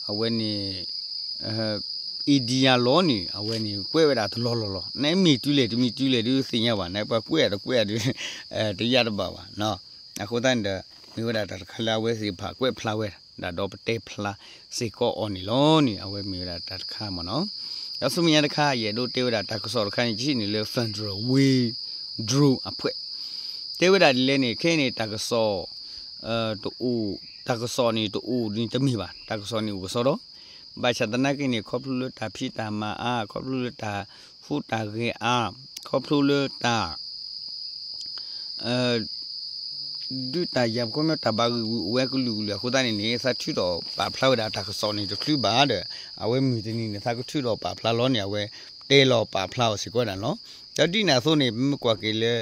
အဝဲန့ၣ် India လီၤန့ၣ် အဝဲန့ၣ်ကွဲးဝဲဒၣ်တလီၢ်လီၢ်လီၤ. နမ့ၢ်တုၤလဲၣ်တမ့ၢ်တုၤလဲၣ်ဒုးသ့ၣ်ညါဘၣ်, နပှၤကွဲးတကွဲးဒုး တယၢ်တဘၣ်ဘၣ်. အဃိသတးန့ၣ်ဒီး မ့ၢ်ဝဲဒၣ်တၢ်တခါလၢအဝဲသ့ၣ်တဖၣ်ကွဲးဖျါဝဲဒၣ်ဒီးပတဲဖျါစ့ၢ်ကီးအီၤန့ၣ်လီၤန့ၣ် အဝဲမ့ၢ်ဝဲဒၣ်တၢ်တခါမ့ၢ်နီၤ. ဒီးဆူမဲာ်ညါတခါ ယအဲၣ်ဒိးတဲဝဲဒၣ်တၢ်ကစီၣ်တခါန့ၣ် ယထံၣ်န့ၣ်လၢ Federal Way Drone အဖွဲ့ တဲဝဲဒၣ်ဒ်လဲၣ်န့ၣ် ခဲအံၤန့ၣ် တၢ်ကစီၣ် တအိၣ်, တၢ်ကစီၣ်န့ၣ်တအိၣ်န့ၣ်တမ့ၢ်ဘၣ်, တၢ်ကစီၣ်န့ၣ်အိၣ်ကစီဒီး ဘၣ်ဆၣ်သနာ်က့န့ၣ် ခီဖျိလၢတၢ်ဖံးတၢ်မၤအါ, ခီဖျိလၢတၢ်ဟူးတၢ်ဂဲၤအါ, ခီဖျိလၢတၢ် ဒုးတၢ်ယၤခီပညီတၢ်ဘၣ်ဂံာ်ဂူာ်အိၣ်ဝဲကလုာ်ကလုာ်အဃိသတးန့ၣ်န့ၣ် သးထုးထီၣ်ပာ်ဖျါဝဲဒၣ်တၢ်ကစီၣ်န့ၣ်တချုးဘၣ်ဒီး အဝဲမုၢ်တနံၤန့ၣ် သးကထုးထီၣ်ပာ်ဖျါလီၤန့ၣ် အဝဲတဲလီၤပာ်ဖျါအီၤစ့ၢ်ကီးဝဲဒၣ်န့ၣ်လီၤ. ဒီးဒ်န့ၣ်အသိးန့ၣ် ပမ့ၢ်ကွၢ်က့ၤလၢ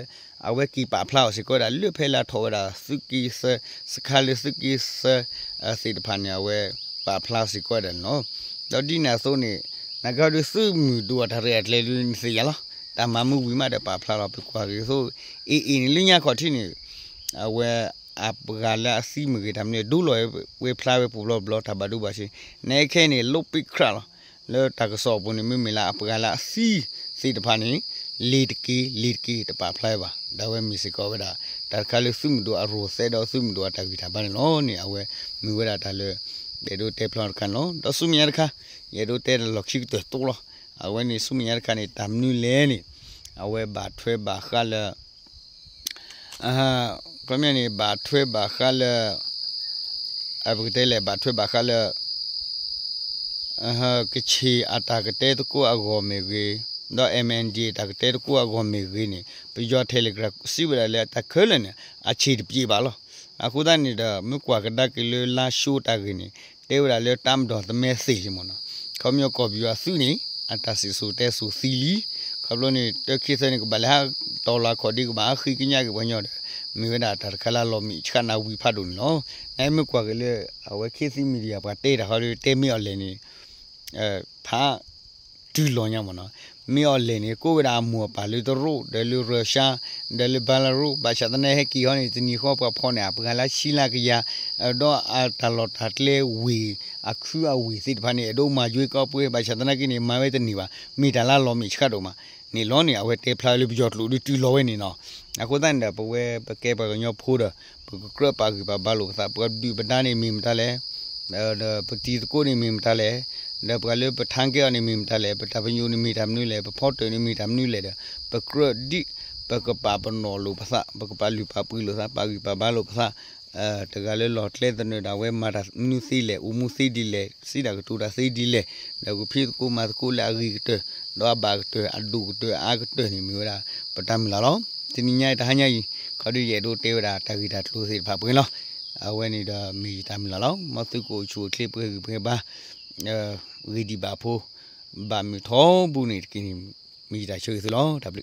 အဝဲက့ၤပာ်ဖျါအီၤစ့ၢ်ကီးဝဲဒၣ် လၢဖဲလၢအထီၣ်ဝဲဒၣ်သုးက့သၢ စခါလၢသုးက့သၢ သ့ၣ်တဖၣ်န့ၣ် အဝဲပာ်ဖျါစ့ၢ်ကီးဝဲဒၣ်န့ၣ်လီၤ. ဒီးဒ်န့ၣ်အသိးန့ၣ် နာ်က့ဒီးသုးမုၢ်ဒိၣ်အတၢ်ရဲၣ်အကျဲၤဒုးနသ့ၣ်ညါလီၤ. တၢ်မၤမုာ်ဝံၤမးဒီးပာ်ဖျါလီၤ ပကွၢ်က့ၤအသိး AA န့ၣ် လၢညါခီၣ်ထံးန့ၣ် အဝဲအပှၤလၢအသံမ့ၢ်ဂ့ၤ တၢ်မနုၤဒိလီၤဝဲဖျါဝဲပူၤဘျီဘျီ တၢ်ဘၣ်ဒိဘၣ်ထံး နခဲအံၤန့ၣ် လိးပ့းခြးလီၤ. လၢတၢ်ကစီၣ်အပူၤန့ၣ် မ့မ့ၢ်လၢအပှၤလၢအသံသ့ၣ်တဖၣ်န့ၣ် လ့ၤတက့ၢ် လ့ၤတက့ၢ် တပာ်ဖျါဝဲဘၣ်. ဒီးအဝဲမ့ၢ်စ့ၢ်ကီးဝဲဒၣ် တၢ်တခါလၢသုးမုၢ်ဒိၣ်အရိၣ်သဲဒီးသုးမုၢ်ဒိၣ်အတၢ်ဂံၢ်တၢ်ဘါန့ၣ်လီၤန့ၣ် အဝဲမ့ၢ်ဝဲဒၣ်တၢ်လၢ ယအဲၣ်ဒိးတဲဖျါတခါန့ၣ်လီၤ. ဒီးဆူမဲာ်ညါတခါ ယအဲၣ်ဒိးတဲတၢ်လီၢ်ခံကတၢၢ်တိလီၤ. အဝဲန့ၣ်ဆူမဲာ်ညါတခါန့ၣ် တၢ်မနုၤလဲၣ်န့ၣ် အဝဲဘၣ်ထွဲဘၣ်ဃးလၢ ခီပညီန့ၣ် ဘၣ်ထွဲဘၣ်ဃးလၢ အပကတဲလဲၣ် ဘၣ်ထွဲဘၣ်ဃးလၢ ကချ့ၣ်အတၢ်ကတဲသကိးအဂီၢ်မ့ၢ်ဂ့ၤ, ဒီး MNDAA တၢ်ကတဲသကိးအဂီၢ်မ့ၢ်ဂ့ၤန့ၣ် ပယီၤ Telegram စံးဝဲဒၣ်လၢတၢ်ခဲလၢာ်န့ၣ် အဆံးတပျ့ၤဘၣ်လီၤ. အဃိသတးန့ၣ်ဒီး မ့ၢ်ကွၢ်ကဒါက့ၤလၢလါၡိတၢ်ဂ့ၢ်န့ၣ် တဲဝဲဒၣ်လၢတၢ်မ့ၢ်ဒီးသမၢသ့ၣ်လံမ့ၢ်နီၤ. ခီပညီကီၢ်ပယီၤအသုးန့ၣ် အတၢ်စံၣ်စိၤတဲစိၤသံလံ. ခီဖျိန့ၣ် တၢ်ခံသၢန့ၣ် ကဘၣ်လဲၤဟးတီၤလီၤအခီၣ်ဒံး ကဘၣ်ဟးဃ့ကညးက့ၤပှၤကညီဒီး မ့ၢ်ဝဲဒၣ်တၢ်တခါလၢအလီၤမံၤဆှးနးဝံၤဖးဒိၣ်န့ၣ်လီၤ. နမ့ၢ်ကွၢ်က့ၤလၢ အဝဲခ့သံ media ပှၤတဲတၢ်ဃီဒီး တဲမ့ၢ်အီၤလဲၣ်န့ၣ် ဖး တုၤလီၤညါမ့ၢ်နီၤ. မ့ၢ်အီၤလဲၣ်န့ၣ် ကိးဝဲဒၣ်အမိၢ်အပၢ်လၢတရူး ဒီးလၢရၢၡါ ဒီးလၢ Belarus ဘၣ်ဆၣ်သနာ်က့ဟဲက့ၤဟီန့ၣ် တနံၤဃီပှၤဖီၣ်န့ၢ် အပှၤလၢဆံလၢကယၤ ဒီးအတၢ်လီၢ်တၢ်ကျဲဝ့ၢ် အခုအဝ့ၢ်သ့ၣ်တဖၣ်န့ၣ် အဲၣ်ဒိးမၤယွ့ကီးပှဲၤ ဘၣ်ဆၣ်သနာ်က့န့ၣ် မၤဝဲတန့ၢ်ဘၣ် မ့ၢ်တၢ်လၢအလီၤမံၤဆှးဒိၣ်မးန့ၣ်လီၤန့ၣ် အဝဲတဲဖျါလၢပယီၤကျိာ်ဒုးတုၤလီၤဝဲန့ၣ်နီၤ. အဃိသတးန့ၣ်ဒီး ပဝဲပကဲပှၤကညီဖိဒီး ပကကြၢးပာ်ဂံၢ်ပာ်ဘါလိာ်ပသး ပှၤဒုၣ်ပဒါန့ၣ်မ့ၢ်မတၤလဲၣ် ဒီးပတံၤသကိးန့ၣ်မ့ၢ်မတၤလဲၣ်, ဒီးပှၤလၢပထါကဲအီၤန့ၣ်မ့ၢ်မတၤလဲၣ်, ပတၢ်ပညိၣ်န့ၣ်မ့ၢ်တၢ်မနုၤလဲၣ်, ပဖီတၢၣ်န့ၣ်မ့ၢ်တၢ်မနုၤလဲၣ်ဒီး ပကြၢးဒ် ပကပာ်ပနီၣ်လိာ်ပသး, ပကပာ်လုၢ်ပာ်ပှ့ၤလိာ်သး, ပာ်ဂံၢ်ပာ်ဘါလိာ်ပသး, တဂၤလၢလီၢ်ကျဲသနၢၣ်ဒၣ်ဝဲ မၤတၢ်မနုၤသ့လဲၣ်, အိၣ်မူသ့ဒ်လဲၣ်, စံးတၢ်ကတိၤတၢ်သ့ဒ်လဲၣ်, ဒီးကဖံးသကိးမၤသကိးလၢအဂ့ၤကတၢၢ်, ဒီးအဘၣ်ကတၢၢ်, အဒိၣ်ကတၢၢ်, အအါကတၢၢ်န့ၣ် မ့ၢ်ဝဲဒၣ် ပတၢ်မုၢ်လၢ်လီၤ. တနံၤညါအံၤတဟါညါအံၤ ခီဒုးယအဲၣ်ဒိးတဲဝဲဒၣ်တၢ်ဂ့ၢ်တၢ်ကျိၤသ့ၣ်တဖၣ်ပှဲၤလီၤ. အဝဲန့ၣ်ဒီးမ့ၢ်ယတၢ်မုၢ်လၢ်လီၤ. မ်သုကအိၣ်ဆူၣ်အိၣ်ချ့ပှဲၤဂံၢ်ပှဲၤဘါ ဂ့ၤဒံးဘၣ်ဖိ ဘၣ်မုာ်ထီဘိန့ၣ်တက့ၢ်န့ၣ် မ့ၢ်ယတၢ်ဆၢဂ့ၤသုလီၤ. တၢ်ဘျုး